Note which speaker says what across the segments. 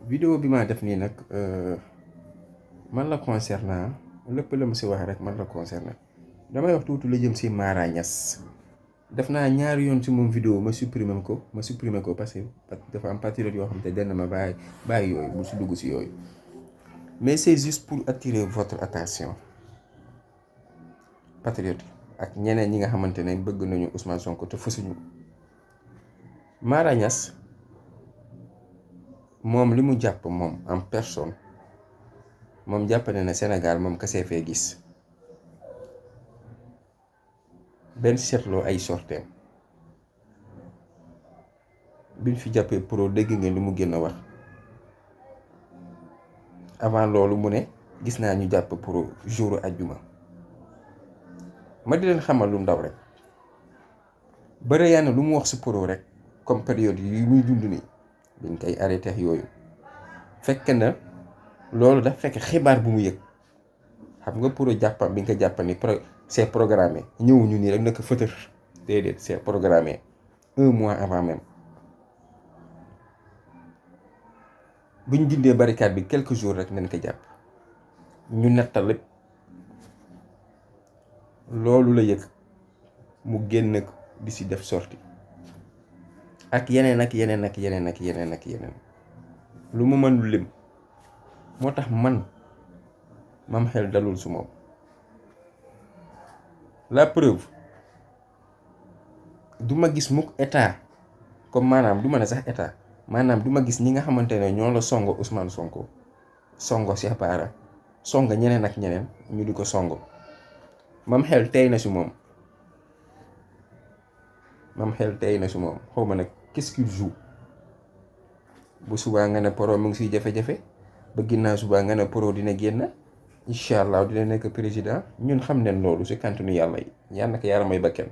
Speaker 1: vidéo bi ma def nii nag man la concernant lépp la ma si wax rek man la concerné damay wax tuuti la jëm si Mara Niass def naa ñaari yoon si moom vidéo ma supprimer ko parce que dafa am patriote yoo xam te denn ma bàyyi yooyu bu si dugg si yooyu mais c'est juste pour attirer votre attention patriote ak ñeneen ñi nga xamante ne bëgg nañu Ousmane Sonko te fësuñu Mara Niass moom li mu jàpp moom en personne moom jàpp na ne Sénégal moom kese fee gis benn seetloo ay sorteem biñ fi jàppee pro dégg ngeen li mu génn wax avant loolu mu ne gis naa ñu jàpp pro jouru ajjuma ma di leen xamal lu ndaw rek bëre yaa na lu mu wax si pro rek comme période yi muy dund nii biñ koy arrêté yooyu fekk na loolu daf fekk xibaar bu mu yëg xam nga pour jàppam bi nga ko jàppam ni c'est programmé ñëwuñu nii rek naka fëtër déedéet c'est programmé 1 mois avant même bu ñu dindee barricade bi quelques jours rek nañ ko jàpp ñu nettal lépp loolu la yëg mu génn di si def sortie ak yeneen ak yeneen ak yeneen ak yeneen ak yeneen lu mu mënul lim moo tax man mam xel dalul su moom la preuve du ma gis mukk état comme maanaam du ma ne sax état maanaam du ma gis ñi nga xamante ne ñoo la songo Ousmane Sonko songo Cheikh Bara songo ñeneen ak ñeneen ñu di ko songo mam xel tey na si moom xaw ma nag qu'est-ce qu'il joue bu subaa nga ne Pro mu ngi siy jafe-jafe ba ginnaaw subaa nga ne Pro dina génn incha allah dina nekk président ñun xam nañ loolu si kantunu yàlla yi yal na ko yàlla may bakken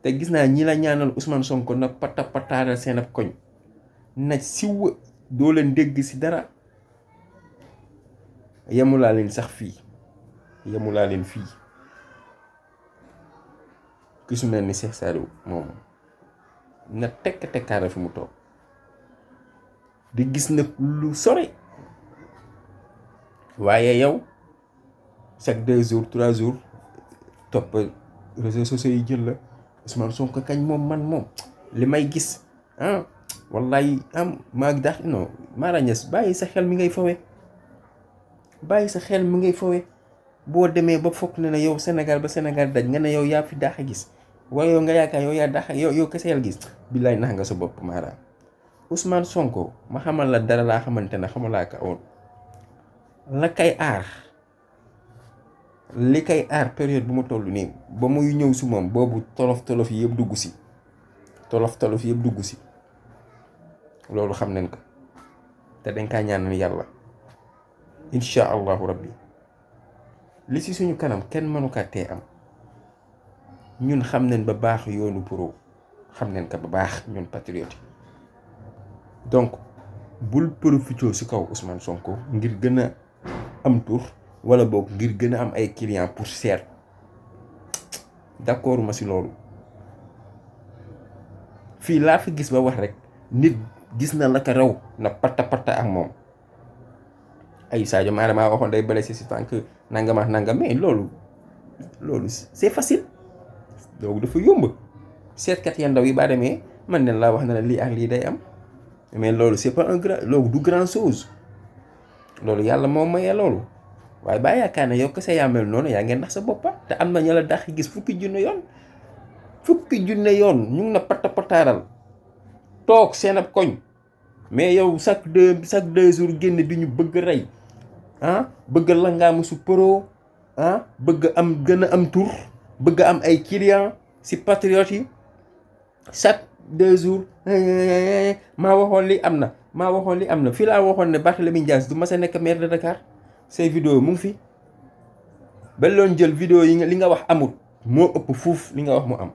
Speaker 1: te gis naa ñi la ñaanal Ousmane Sonko na pataaral seen ab koñ na siw doo leen dégg si dara yemulaa leen sax fii ki su mel ni Cheikh Saliou moom na tekkaara fi mu toog di gis nag lu sore waaye yow chaque 2 jours 3 jours topp réseaux sociaux yi jël la Ousmane Sonko kañ moom li may gis wallaay maa ngi dax non Mara Niass bàyyi sa xel mi ngay fowe boo demee ba foog ne yow Sénégal ba Sénégal daj nga ne yow yaa fi daax a gis waaye yow nga yaakaar yow yaa daax yow kese yàlla gis billaay nax nga sa bopp Mara Ousmane Sonko ma xamal la dara laa xamante ne xamalaa ka woon la kay aar li kay aar période bu mu toll nii ba muy ñëw si moom boobu tolof yi yëpp dugg si loolu xam nañ ko te dañ kaa ñaanal yàlla incha allahu rabbi li si suñu kanam kenn mënu kaa tee am ñun xam nañ ba baax yoonu Pro xam nañ ko ba baax ñun patriote donc bul profité si kaw Ousmane Sonko ngir gën a am tur wala boog ngir gën a am ay clients pour seet d'accord ma si loolu fii laa fi gis ba wax rek nit gis na la ko raw na patta ak moom ay Sadio Mané maa waxoon day blessé si tànk nangam ak nangam mais loolu c'est facile donc dafa yomb seetkat ya ndaw yi baa demee man ne laa wax na ne lii ak lii day am mais loolu c'est pas loolu du grand chose loolu yàlla moom mayee loolu waaye baa yaakaar ne yow kese yaa mel noonu yaa ngeen nax sa boppa te am na ñu la dax gis fukki junne yoon ñu ngi na pataaral toog seen ab koñ mais yow chaque 2 jours génn di ñu bëgg rey bëgg la ngaa musu Pro bëgg am gën a am tur bëgg am ay clients si patriote yi chaque 2 jours maa waxoon li am na fii laa waxoon ne Barthélémy Dias du mas a nekk maire de Dakar say vidéo mu ngi fi ba loon jël vidéo yi li nga wax amul moo ëpp fuuf li nga wax mu am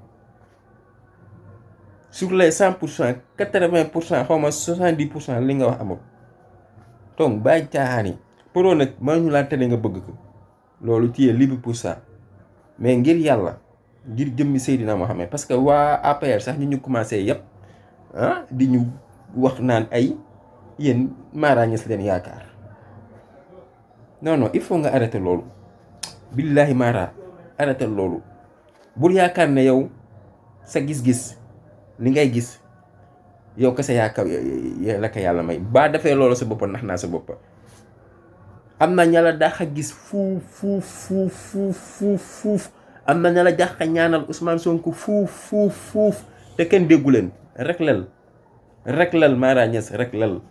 Speaker 1: sur les 100% 80% xaw ma 70% li nga wax amul donc bàyyi caaxaan yi Pro nag mënuñu laa tere nga bëgg ko loolu tu es libre pour ça mais ngir yàlla ngir jëmmi Seydina Mohamed parce que waa APR sax ñu commencé yëpp di ñu wax naan ay yéen Mara Niass leen yaakaar non non il faut nga arrêter loolu billahi Mara arrêter loolu bul yaakaar ne yow sa gis-gis li ngay gis yow kese yaa kaw la ko yàlla may baa defee loolu sa boppa nax naa sa boppa am na ña la dàq a gis fuuf am na ña la dàq a ñaanal Ousmane Sonko fuuf te kenn déggu leen rek lal Mara Niass rek lal